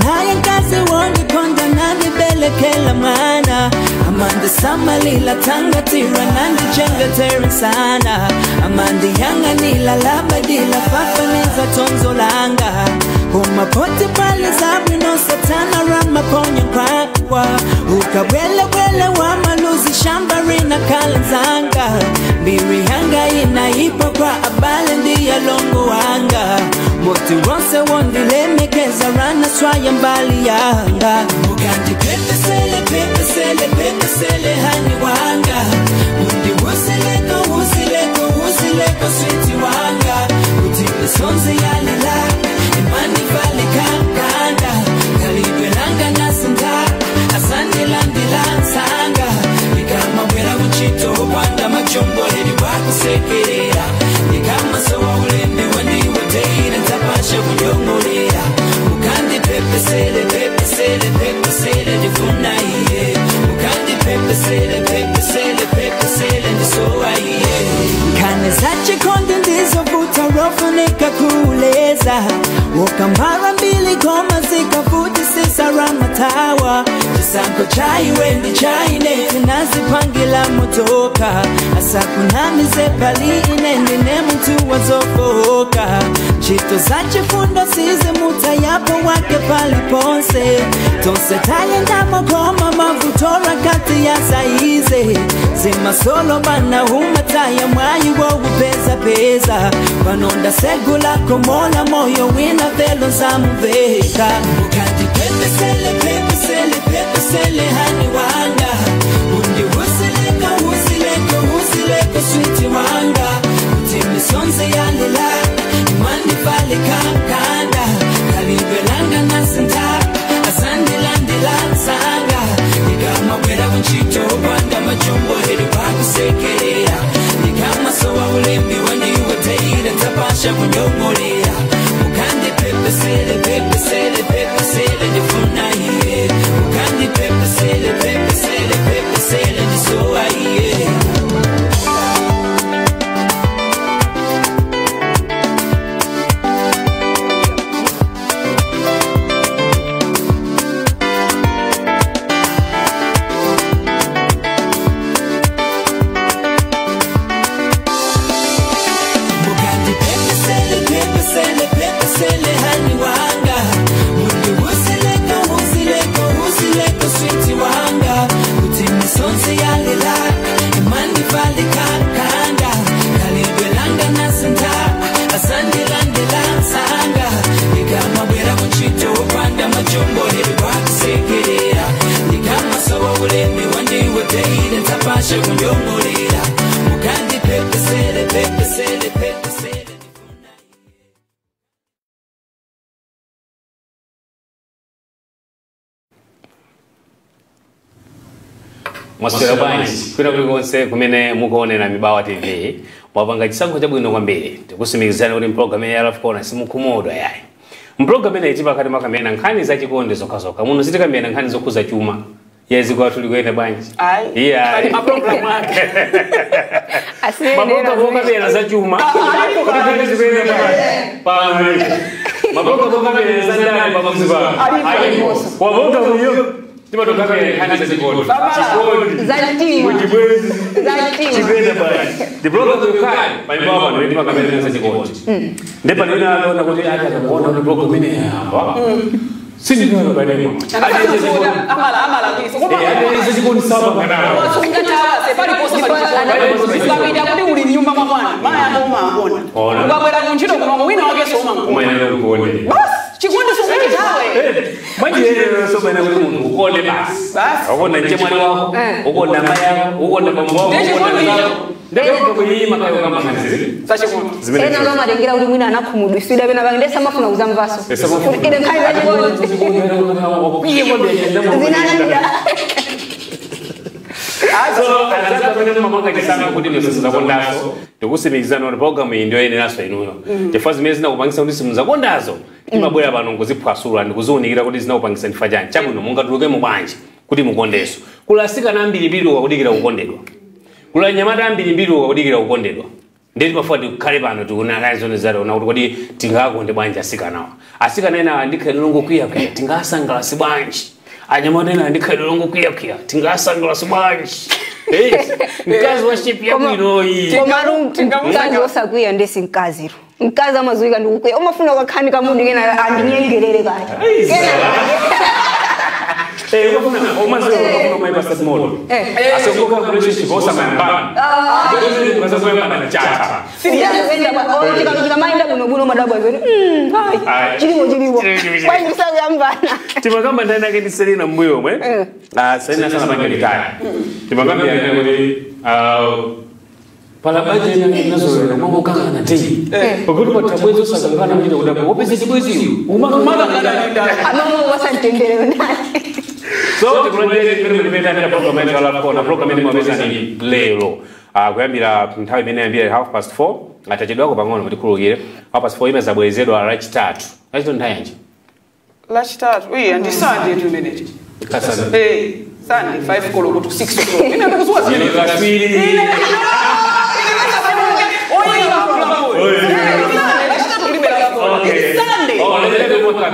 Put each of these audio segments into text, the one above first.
naye nkazi wondikonda nandibelekela mwana amandisamalila tangatira nandichengetera sana amandiyanganila labadila fafaniza tonzolanga umapoti pale zabwino satana ramaponya kwakwa ukabwelewele wa maluzi shambari na kalanzanga mbiri yanga inaipo kwa abale ndiya longo wanga moti wonse wondilemekeza rana swaya mbali yanga mugandi pepesele pepesele pepesele hani wanga mundi wusileko wusileko wusileko switi wanga uti misonzi yalela imani vale kakanda kalibelanga nasinda asante landila sanga nikamabwera kuchito kwanda machombo heri wakusekerera nikamasowa ulembe wandiwoteire ntapasha kunyongolera mukandi pepesele pepesele pepesele ndifuna iye mukandi pepesele pepesele pepesele ndisowa iye kane zachikondi ndizovuta rofunika kuleza ukamara mbili koma zikafuti sisaramatawa chisango chai wendi chaine tinazipangila motoka asakunamize pali inendine mtu wazofoka chito zachifundo size muta yapo wake paliponse tonse tayendamo koma mavutora kati ya saize zimasolo bana humataya mwayi wo upeza peza panonda segula komola moyo wina velo zamuveka mukandi pepesele pepesele pepesele hani wanga undi wusileko wusileko wusileko switi wanga uti misonzi yalela imani vale kakanda kalibelanga nasinta asande landila sanga nikamabwera kunchito panda machombo heri pakusekerera nikamasowa ulembi wandiwoteire ntapasha kunyongolera mukandi pepesele pepesele pepesele ndifuna iye mukandi pepesele pepesele pepesele ndisowa iye. Mwaswera bwanji kwina kulikonse kumene mukuonera Mibawa TV mwapanga chisankho chabwino kwambiri tikusimikizani kuti mpulogalamu ya Love Corner simukhumudwa yayi. Mpulogalamu imeneyi tipakati makambirana nkhani zachikondi zokhazokha muno sitikambirana nkhani zokhuza chuma yezi kwathu likuyenda bwanji ayi mapulogalamu ake mapulogalamu okambirana za chuma kuti zikuyenda bwanji mapulogalamu okambirana za ndani pamudzi pano wapulogalamu iyo Chikundi sungatawe. Manje so bana kuti munhu ukonde basi. Ukonde chemwali wako, ukonde mai yako, ukonde bambo wako, ukonde zako. Ndeko kuyima kayo kamba nganzi. Sachikundi. Ena mama atengira kuti mwina anakhumudwa iswida pena pange ndese amafuna kuzamvaso. Ine nkhani za chikondi. So anataka kwenda mamanga chisanga kuti ndisezakondazo ndikusimikizana kuti program iyi ndiyo inenaso inuyo chifukwa zimene zinakupangisa kuti simuzakondazo timabwera pano nkuziphwasula ndikuziwunikira kuti zinakupangisa ndifa chani chabwino mungatulukemo bwanji kuti mukondeso kulasikana ambirimbiri ukakudikira kukondedwa kula nyamata ambirimbiri ukakudikira kukondedwa Ndeti pafuwa tikhale pano tikunakazone zalona kuti kodi tingakonde bwanji asikanawa. Asikana ena andikhalire longokwiyakwiya tingasangalase bwanji. Anyamata ena andikhalire longokwiyakwiya tingasangalase bwanji. Mkazi wa shape yabwinoyi. Mkazi osakwiya ndesi mkaziro. Mkazi amazuika ndikukwiya. Umafuna kakhani kamundi kena andinyengerere kati. Umafuna umayipasa small. Asokoka relationship osamayambana. Chacha. Chikamaenda buno madabwa zoni. Hai. Chiliwo chiliwo. Kwa ndisakuyambana. Timakamba ndani yake ndi Selina mbuyo mwe. Selina sana bangi retire. Timakamba yake kuti pala baje nazo mambo kaka na tei. Pakuti patabwezo sakangana mjini kudaba. Wopese chibwezi. Umakana amamo wasantendere ndani. So tikulonjere program yetu la kona program yetu mapeza ni lero. Kuyambira nthawi imene yambira 4:30 atachedwako pang'ono kuti khululukire. 4:30 imezabwerezedwa lachitatu. Lachitatu nthawi yanji? Lachitatu. Iya ndi Sunday tu imeneji. Sunday. Sunday 5 koloko to 6 o'clock. Ine ndikuzuwa zile. Kaswiri. Okay. Sunday. Oh, let's go to 5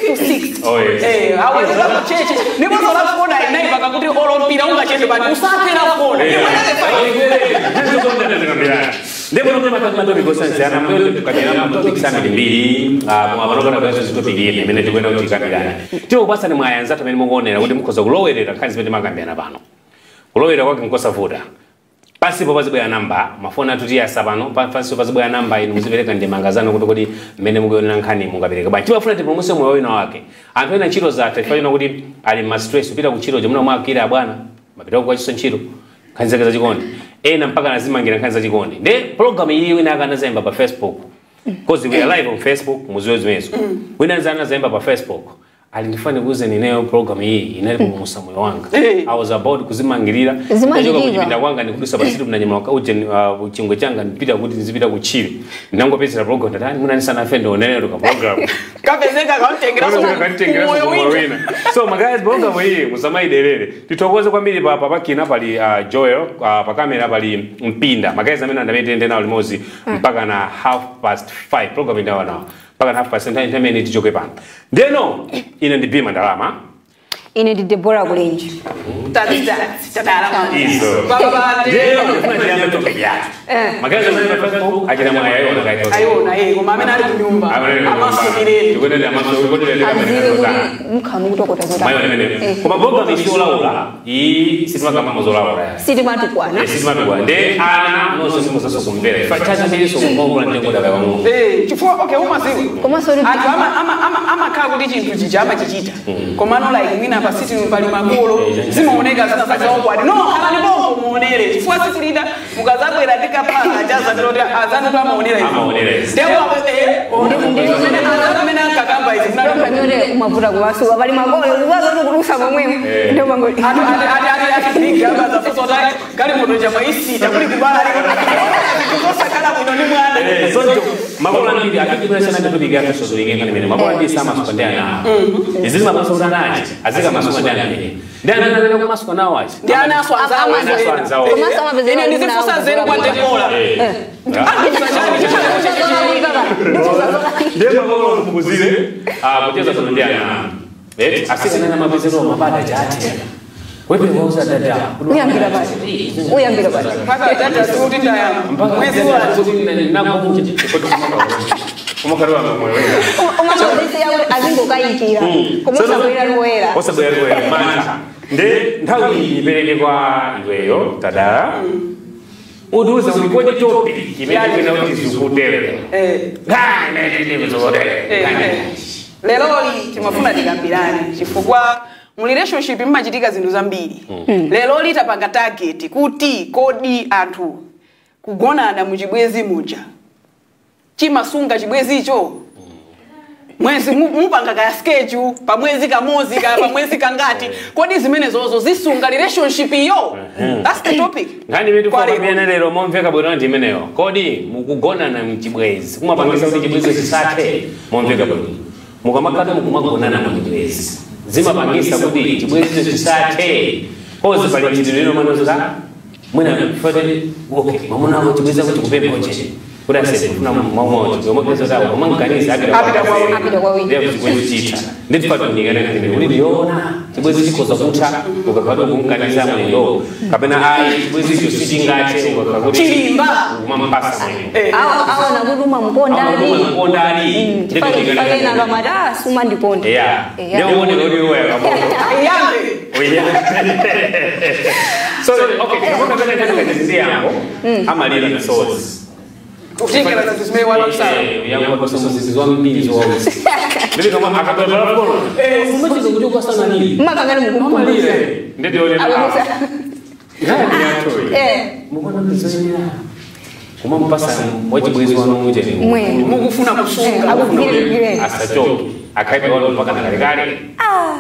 to 6. Oh, yes. Aweza kucheche. Nibozo la kuona inaiva kakuti olompira ungachende bani usapera kuona. Ndipo ndo gosanzana mwe tukabirana topic sana mbili mwabalogana kwa hizo topic ine imene tikwenda kuti tikambirana. Tiwo basa ni mwayanza tamene mukuonera kuti mukhoza kulowerera nkhani zimene timakambirana pano. Kulowera kwake nkosavuta. Pasipo pazibwera namba mafoni atuti asapano pasipo pazibwera namba inu muzipereka ndi mangazano kuti kodi mmene mukuonera nkhani mungapereka bwanji. Timafuna tipulumutse moyo wina wake. Anthu ena ntchito zatha chifukwa kuti ali ma stress kupita ku ntchito chomwe mwakira bwana mapita kwa chiso ntchito nkhani zake zachikondi. Ena mpaka nazimangira nkhani zachikondi. Nde program iyi wina akanazemba pa Facebook. Because we are live on Facebook muziwe zimenezo. Wina anazemba pa Facebook. Alindifanya kuuze nineyo program hii inalipumusa moyo wanga. I was about kuzimangirira. Ndachoka kuchipinda kwanga ndikudusa pasitu mnanyama uje chingwe changa ndipita kuti nzipita kuchili. Ndangopezera program ndatani muna nisana fendo onene ka program. Kapezeka kautengera moyo wina. So my guys program hii musamaiderere. Titokoze kwambiri pa pakina pali Joel pa kamera pali Mpinda. My guys amene andamete nawo limozi mpaka na 5:30 program indawa nawo. Mpaka 5:30 nthawi tichoke pano. Ndeno ine ndi Bima Ndalama. Ine ndi Deborah Kulenji. Tadala. Izo. Baba. Ndeno ndifuna topic yathu. Magazi amene pa Facebook achina mwaya ayona kaito. Ayona koma amene ali kunyumba. Amasukireni. Tikwendele amaso mukhamu kutokota zota. Mayo amene. Koma program isiolaula. Iyi sitima mozolaula. Sitima tukwana. Sitima tukwana. Nde ana nonso simusaso kumvera. Fachacha ndiliso kumongola ndengo daka wangu. Chifukwa okay umaziwe. Koma sorry. Anthu ama kuti chinthu chicha amachichita. Komano like mwina pa sitting pali makolo zimaoneka zina zaokwadi. No, halani bongo muonere. Chifukwa sikulida mukazabwera ndikapala ajaza ndoti azanu amaonera izi. Amaonera izi. Ndewo amene akakamba izi. Ndore umavuta kuwasuka pali makolo kuwazo momwemo. Ndio mangoli. Ati ndigamba zafuso kali moto cha maisi takuli kubala kukosa kala bwino ni mwana. Sonjo makolo ambiri akikula sana topic yathu sozolinga kana makolo ambiri sama sukandana. Izi masoka nachi azika masoka ndani. Ndani ndani kwa masoka nawo achi. Ndi ana so anzawo. Ine ndizifusa zero kwa Deborah. Ndiye makolo mpunguzire kucheza sondiana. Asika na mapezero mabada jati. Wewe wauza dada. Uyambira basi. Uyambira basi. Mpaka dada suti ndaya. Mwezi wa nakunje. Umakarwa moyo wena. Umakarwa yawe azingokayikira. Komusabwera luwera. Osabwera luwera manja. Nde nthawi ipereke kwa iweyo tadala. Uduze ulikoje topic imene kwenda kuti zikutere. Ngane zikutere. Lero timafuna tikambirane chifukwa mu relationship mmachitika zinthu zambiri. Lero litapanga target kuti kodi anthu kugonana muchibwezi muja chimasunga chibwezi icho mwezi mupanga kaya schedule pa mwezi kamozi kaya pa mwezi kangati kodi zimene zozo zisunga relationship iyo. That's the topic. Ngani vetu kwa pamene lero momveka bwino ndi imeneyo. Kodi mukugonana mchibwezi kumapangisa kuti chibwezi chisathe momveka bwino. Mukamakata mukumagonana mchibwezi zimapangisa kuti chibwezi chisathe kozi pali chitiro manozo za Mwina fadeli okay mamuna ako chibweza kuti kupemba oche kuti asefuna mwamoja omapeza zawo omankanisa Apita kwa wina. Ndiye chibwezi chita ndifatunikana nkhani kuti yona chibwezi chikhoza kutha ukakhala kumkanisa mwendo kapena ayi chibwezi icho sichingathe ukakhala kuti Chilimba. umampasa mwendo Awa nakutuma mkondali. mkondali Chifukwa kamati ah sumandikonda. yeah ndiye uone kuti wewe kamoto Iyambe. So okay ndakona kana kana kazi yango amalira misozi Kuchengera zinthu zimene walakusala. yango kosozi zambiri zowauza ndili kama akatola kono umacheza kuti ukasana nini Mmakangani mukumkumbusa. amalire ndidione Akukusa. ngani yatoi mukona mizoyera kumampasa wachibwezi wanu muje Mwendo. Mukufuna kusunga. Akugwire. asachoke akhaibe wanu mpaka nakalekale Ah,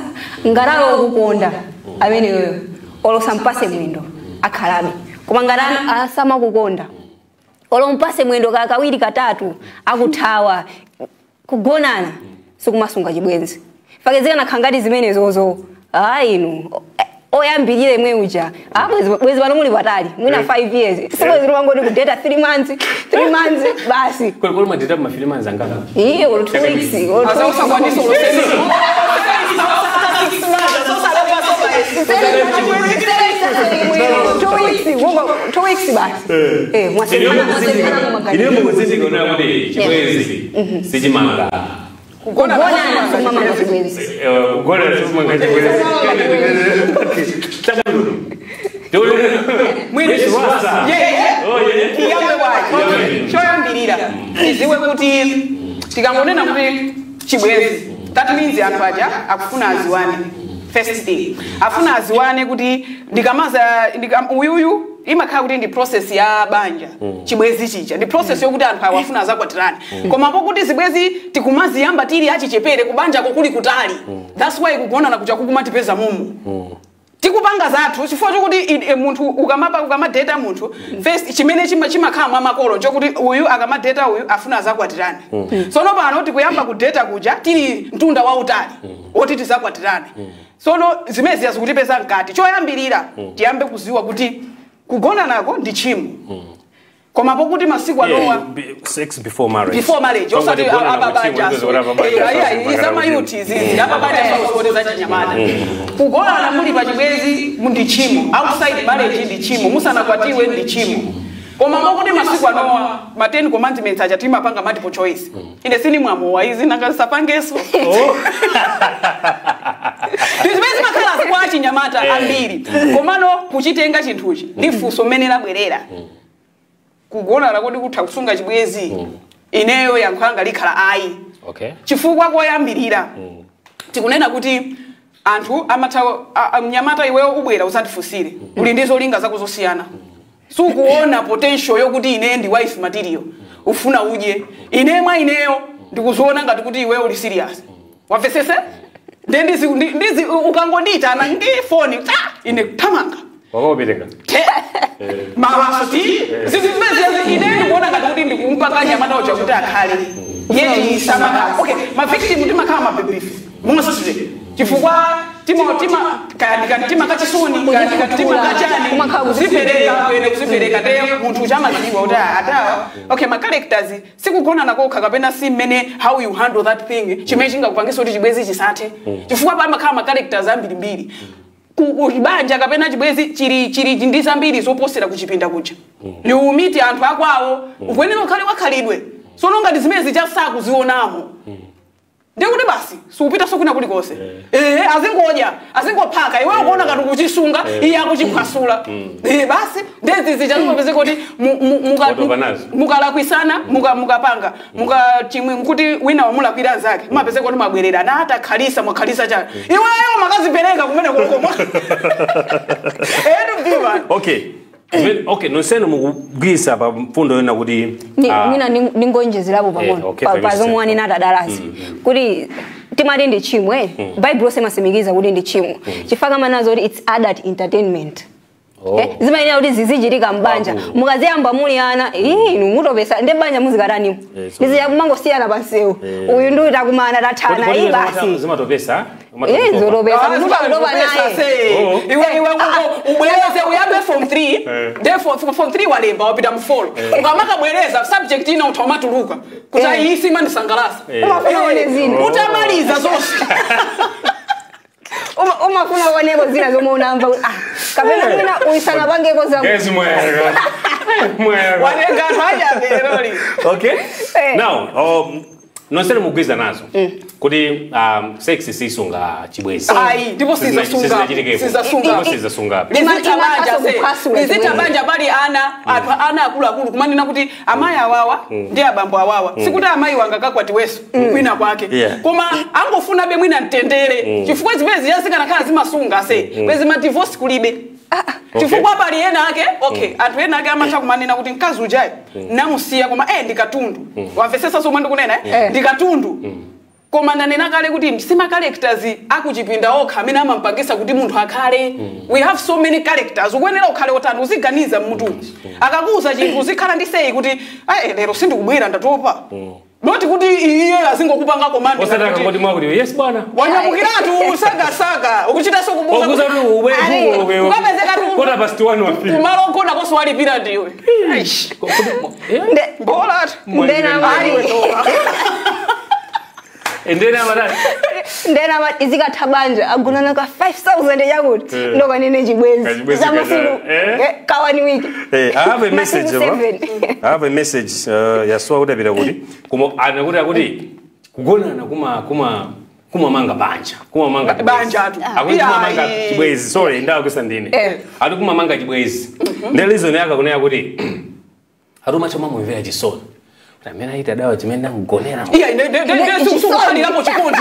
ngalawo okukonda ameneyo olosampase mwendo akhalabe koma ngati asamakukonda olompase mwendo kawiri katatu akuthawa kugonana sikumasunga chibwenzi fakezekana khangati zimenezozo ayi inu oyambirire mwe uja ah bwezi pano muli patali mwina 5 years sibwezi lumangoti kudeta 3 months 3 months basi kuli kuli madeta mafilimu anzangaka iye olo 2 weeks olo 2 weeks. Azawusakwanisa oloseni. 2 weeks basi ine mukuzindika unaona kuti chibwezi sichimanga kugonana sumamanga chibwezi kugona sichimanga chibwezi Iyambe bwaji. Choyambirira. Tiziwe kuti tikangonena kuti chibwezi. That means anthu aja akufuna aziwane. First thing. Afuna aziwane kuti ndikamaza uyuyu imakhala kuti ndi process ya banja. Chibwezi chicha. Ndi process yokuti anthu awafuna azakwatirane. Koma pokuti zibwezi tikumaziyamba tili achichepere kubanja kukuli kutali. That's why kugonana kuja kukumatipeza mumu. Tikupanga zathu chifukwa chokuti munthu ukamadeta munthu first chimene chimakhala mwa makolo chokuti uyu akamadeta uyu afuna azakwatirane. Sono pano tikuyamba kudeta kuja tili mtunda wautali woti tizakwatirane. Sono zimene ziyazikutipeza mkati choyambirira tiyambe kuziwa kuti kugona nako ndi chimo. Koma pokuti masiku anowa sex before marriage. Before marriage osati ababanja izama youth izizi ababanja sozote za chinyamata. Kugonana muli pachibwezi ndi chimo, outside marriage ndi chimo, musanakwatiwe ndi chimo. Koma mokuti masiku anowa ma 10 commandments aja timapanga multiple choice. Ine sini mwamowa izi nangasapangeso. Ndizimene zimakhala kwa chinyamata ambiri. Komano kuchitenga chinthuchi ndi funso mmene labwerera. Kugonana kodi kutha kusunga chibwezi ineyo yankhwanga likhala ayi. Okay. Chifukwa koyambirira tikunena kuti anthu amatha mnyamata iweyo ubwera usandifusire uli ndi zolinga zako zosiyana. Sukuona potential yokuti ine ndi wife material ufuna udye ine mwa ineyo ndikuzoona ngati kuti iweyo uli serious. Wamvesese? Ndiye ndizi ukangondiyitana ndi phone ine thamanga. Wakaopereka. Mawasoti zizimezi ine ndikuona ngati kuti ndikumpaka nyamata uja kuti akhale yeti samakhala. Okay, ma victim timakhala ma baby mostly chifukwa tima kaya kachisoni kaya tima kachani kuzipereka kwene kuzipereka ndiye munthu chamaziwa kuti atawa okay ma characters sikugonana kokha kapena si mmene how you handle that thing chimene chingakupangisa kuti chibwezi chisathe chifukwa pamakhala ma characters ambirimbiri kubanja kapena chibwezi chili ndi zambiri zoposera kuchipinda kuja you meet anthu akwawo ukwenera ukhale wakhalidwe sono ngati zimene zichasakuzionamo ndikuti basi supita sokuna kulikonse azingodya azingophaka iwe ukuona ngati kuchisunga iye akuchiphwasula basi ndezi zichazimapezeka kuti mukalakwisana mukapanga mukachimwe nkuti wina wamulakwira anzake mumapezeka kuti mabwerera na atakhalisa mwakhalisa chani iweyo makazipereka kumene kukoma mbiwa okay. Okay, nonsenu mukugwisa pa mfundo yona kuti mina ningonjezerapo pang'ono pa zomwe wanena atadalasi kuti timati ndi chimwe Bible sematsimikiza kuti ndi chimwe chifukwa manazo kuti it's adult entertainment. Zimayenera kuti zizichitika mbanja. Mukaziyamba muli ana, inu mutopesa ndi banja muzikatanimo. Ndiziya kumangosiyana pansewu. Uyu ndi utakumana tathana iyi basi. Zimatopesa. Zotopesa mutopa naye. Iwe ubwereze uyambe form 3. Therefore form 3 walemba wapita mu 4. Ukamakabwereza subject ina utamatuluka. Kuti iyi simandisangalasa. Umafuna uone zina. Utamaliza zonse. Umafuna uoneko zina zomwe unamva kuti kapena mwina uyisana pangeko za Guys mwera. Mwera. Walenga haja beroli. Okay. Now, nonsene mugwiza nazo. Kuti sex sisunga chibwezi. Ai, ndipo sizasunga. Sizasunga. Sizasunga. Lizitabanja bali ana, ana akuluakulu kumanena kuti amayi awawa ndi abambo awawa. Sikuti amayi wanga kakwatiweso kwina kwake. Koma angofuna be mwina mtendere. Chifukwa zimene ziyazikanakhala zimasunga se. Kwezi ma divorce kulibe. Chifukwa pali ena ake, okay, anthu ena ake amatha kumanena kuti mkazi ujayo namusiya koma ndikatundu. Wamvesesa zomwe ndikunena ndikatundu. Koma ndanena kale kuti sima characters akuchipinda okha amene amampangisa kuti munthu akhale. We have so many characters. Ukuyenera ukhale otani uziganiza mmutu. Akakuuza chinthu uzikhala ndi sei kuti lero sindikubwera ndatopa. Not kuti iye azingokupanga command. Osataka kuti mwakuti yes bwana. Wanyamukiratu usakasaka. Ukuchita so kubuza. Ukuza kuti ubwe. Ukapezeka tu. Kota past 1 wafika. Kumalo kona koso walipira ndiwe. Eish. Mbola. Ndena aliwe toka. Ndena madai. Ndena izikatha banja agunana ka 5000 yakuti ndokanene chibwezi. Zamasiku kawani wiki. I have a message. I have a message yaswa kutapita kuti kuma anakuti akuti kugonana kuma manga banja. Kuma manga banja tu. Akuti kuma manga chibwezi. Sorry ndakusa ndine. Ati kuma manga chibwezi. Ndi reason yaka kunena kuti aruma choma mumvera chisoni. Amena ita dawa chimene ngonera. Iya nde ukhalirapo chikondi.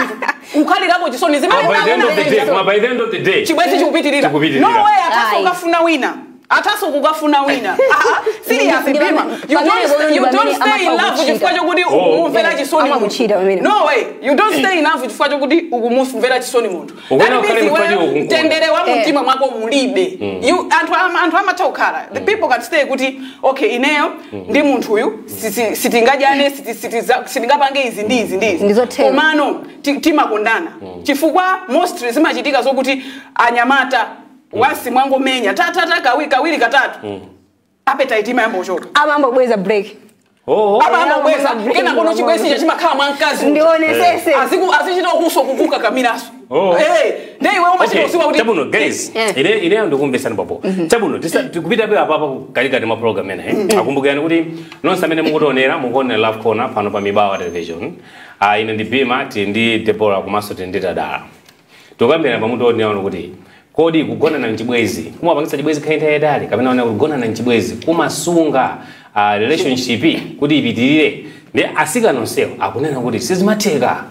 Ukhalirapo chisoni zimene by the end of the day. Chibwezi chikupitirira. No way ataso ukafuna wina. Ataso kukafuna wina. Serious Bima. You don't stay in love chifukwa chokuti ukumumvera chisoni. No way. You don't stay in love chifukwa chokuti ukumumvera chisoni munthu. Tendere wa mtima mwako mulibe. You anthu amatha kukhala. The people can stay kuti okay ineyo ndi munthu uyu sitingajane sitingapange izi ndi izi ndi izi. Komano timakondana. Chifukwa mostly zimachitika zokuti anyamata wasi mwango menya tata kawiri katatu appetite imayamba kuchoka amambo bweza break amambo bweza kena kono chibwezi chimakhala mwankazi ndionesese azichita kuso kukuka kamiraso ndiye iwe umachita usiwa kuti chabuno guys ine ndikumbesani papo chabuno tikupita pe apapa kalikati ma program ene akumbukirani kuti nonse amene mukutionera mukuonera Love Corner pano pa Mibawa Television. Ine ndi Bima ndi Deborah komanso ndi Tadala. Tukambirana pamutu onena kuti kodi kugonana nchibwezi kumapangitsa chibwezi khaita yadali kapena ona kugonana nchibwezi kumasunga relationship kuti ipitirire. Ndi asikana onsewo akunena kuti sizimatheka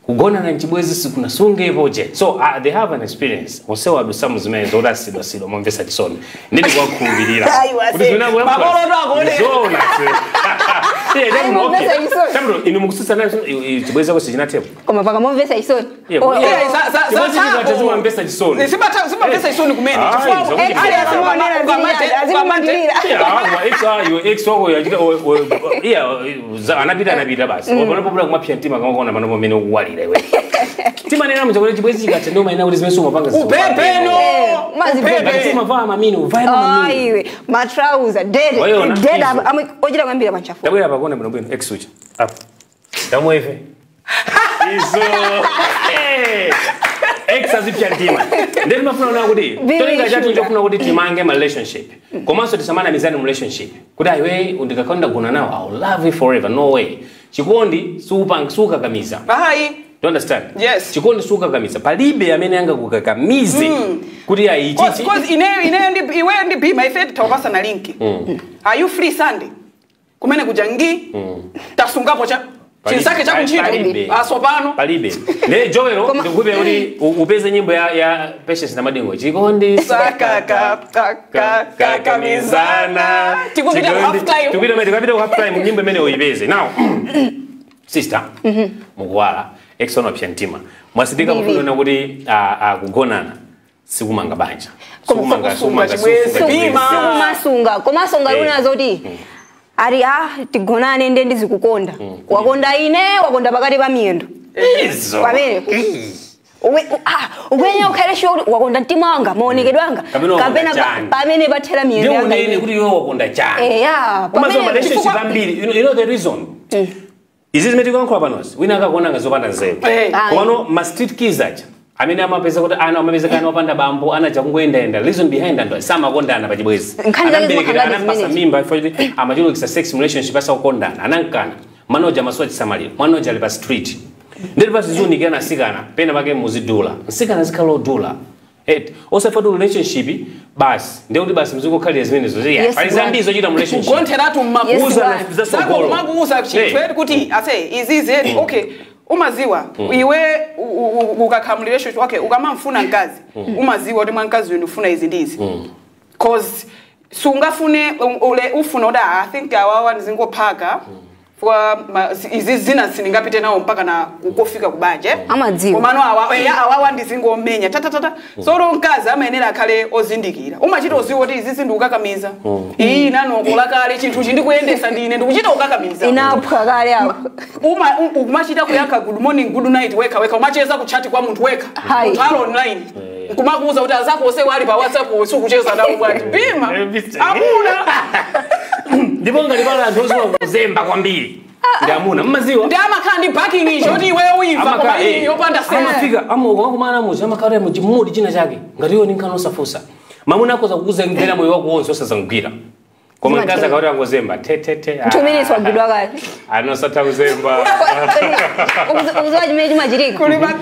kugonana nchibwezi sikunasungepo je. So they have an experience onsewo adusamu zimene zotasidwasidwa momvesa chisoni ndini kwakhulupirira kuti zona inu mukusisa nayo chibwezi chako sichinathepo koma pakamomvesa chisoni zimamvesa chisoni zimamvesa chisoni kumene ex wako anapita anapita basi panopo kumapya mtima kamakuona panopo mmene ukuwalira iwe timanena mchakuti chibwezi chikatha ndio maina kuti zimene umapanga upepeno mazipepe mavaa mamini uvae mamini iwe ma trouser dead dead ochita kwambira panchafu tabwera pakona bwino bwino ex ucha apo tamwefe izo ex azipya mtima ndeni mafuna una kuti tolinga chatu chofuna kuti timange ma relationship komanso tisamana mizani mu relationship kuti aiwe ndikakonda gona nawo I will love you forever. No way. Chikondi sukakamiza. Hai. Do you understand? Yes. Chikondi sukakamiza. Palibe amene anga kukakamize kuti aichichi. Cause ine ndi iwe ndi Bima ife tawapasa na link. Are you free Sunday? Kumene kujangi tasungapo cha chinsake cha kunchito asopano. Palibe. Ne Joelo ndikupe kuti upeze nyimbo ya Patience na Madingo. Chikondi saka ka ka kamizana. Tikupita half time. Tikupita half time nyimbo imene uipeze. Now sister mukuwala ex ono pya mtima. Mwasidika kufunana kuti kugonana. Sikumanga banja. Sikumanga chibwezi. Sikumasunga. Komasunga luna zoti. Ari tigonane nde ndizikukonda. Wakonda ine, wakonda pakati pa miyendo. Izo. Pamene. Ukwenye ukhalesho wakonda mtima wanga, maonekedwe anga. Kapena pamene pathera miyendo yanga. Ndiye unene kuti iwe wakonda chani. Yeah. Pamene relationship ambiri, you know the reason. Izi zimene tikuyankhula panozi, wina akakuona ngazopanda nzeru. Komano ma street kids aja. Amene amapeza kuti ana amapeza kana opanda bambo ana chakungoyendayenda reason behind and samakondana pachibwezi. Anamberekera anapasa mimba ifo amachulukisa sex relationship asakukondana anankana manoja masowa chisamaliro manoja ali pa street ndiri pasizunikira nasikana pena pake muzidula nsikana zikhala odula osafatu relationship basi ndekuti basi muzikukhalira zimenezo pali zambiri zochita mu relationship kugontheratu mmakuuza mmakuuza chinthu kuti ase izizi okay umaziwa iwe ukakhala relationship okay ukamamfuna mkazi umaziwa kuti mwankazi uyu ndifuna izi ndizi cause sungafune ufuna kuti I think awawa ndizingophaka for izi zina sindingapite nawo mpaka na kufika kubanje amadziwa komano awawa ndizingomenya tatatata so mkazi amayenera akhale ozindikira umachita oziwa kuti izi sindikukakamiza iyi nanokola kale chinthu chindikuyendesa ndine ndikuchita ukakamiza inaphwa kale apo umachita kuyankha good morning good night weka weka umacheza kuchati kwa munthu weka munthu ali online kumakuuza kuti azako ose wali pa WhatsApp usikucheza nawo bwanji bima amuna ndipo ngati pala anthu oziwa kuzemba kwambiri ndi amuna mmaziwa ndi amakhala ndi backing icho kuti iweyo uimva koma iyi yopanda sense amafika amakumana muzi amakhala mu chimudi china chake ngati iwo ni nkhani osafusa mamuna akoza kukuzengera moyo wako wonse osazangwira koma mkazi akauti angozemba te te te 2 minutes wagwidwa kale anosatha kuzemba ukuziwa chimene chimachitika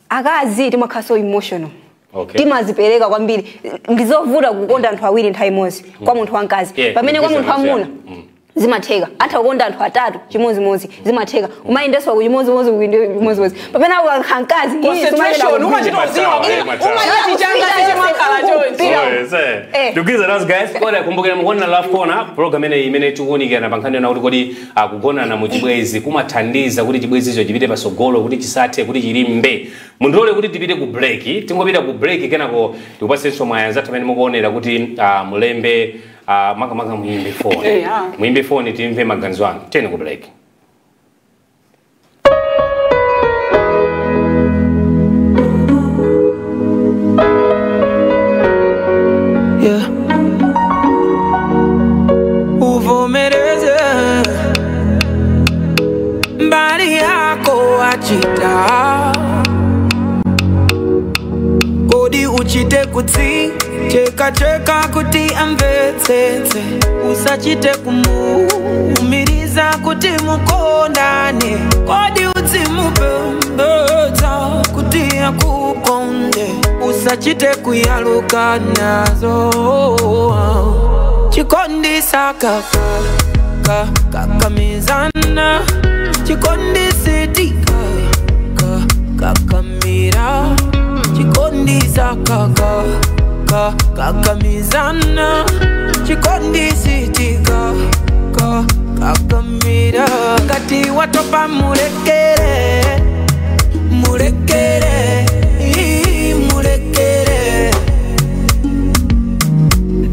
akazi timakhala so emotional. Okay. Timazipereka kwambiri ndizovuta kukonda anthu awiri nthawi imodzi kwa munthu wamkazi pamene kwa munthu wamuna zimatheka atha kukonda anthu atatu chimodzimodzi zimatheka umayendeswa ku chimodzimodzi kuinde chimodzimodzi pamene ukakhala mkazi concentration umachita uziwa umachita changa chimakhala chonchi. Ndikuiza nazo guys kodi kumbukira mukuona Love Corner program ene imene tikuunikirana pa nkhani yona kuti kodi kugonana mu chibwezi kumathandiza kuti chibwezicho chipite pasogolo kuti chisathe kuti chilimbe. Mundilole kuti tipite ku break tingopita ku break kenako tikupasenso mwayi anzathu amene mukuonera kuti mulembe makamaka muimbe phone muimbe phone timve maganizo anu tene ku break. Yeah. Uvomereze mbali yako achita kodi uchite kutsi cheka cheka kuti amvetsetse usachite kumuumiriza kuti mukondane kodi udzimupembedza kuti akukonde usachite kuyaluka nazo chikondisa kaka kakamizana chikondisitika kakamira chikondisa kaka kakamizana chikondisitika kakamira ngati watopa mulekere mulekere mulekere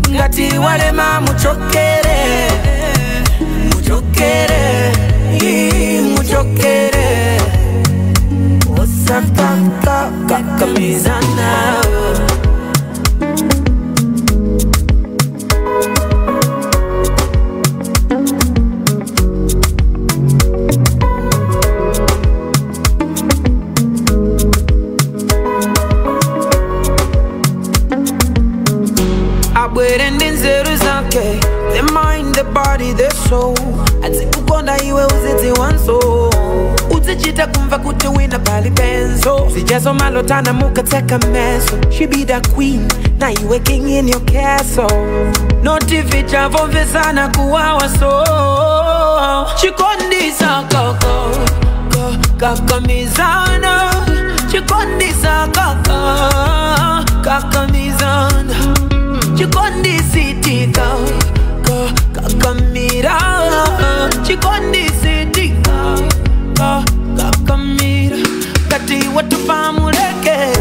ngati walema muchokere muchokere muchokere osaka kakamizana. The mind, the body, the soul. Adzikukonda iwe uzidziwanso udzichita kumva kuti wina pali benzo zijazo malotana mukateka meso. She be the queen, na iwe king in your castle. Notifichavomvesana kuwawa so chikondisa kaka kakamizana chikondisa kaka kakamizana chikondisitika kakamira chikondisitika kakamira kati watupa mulekere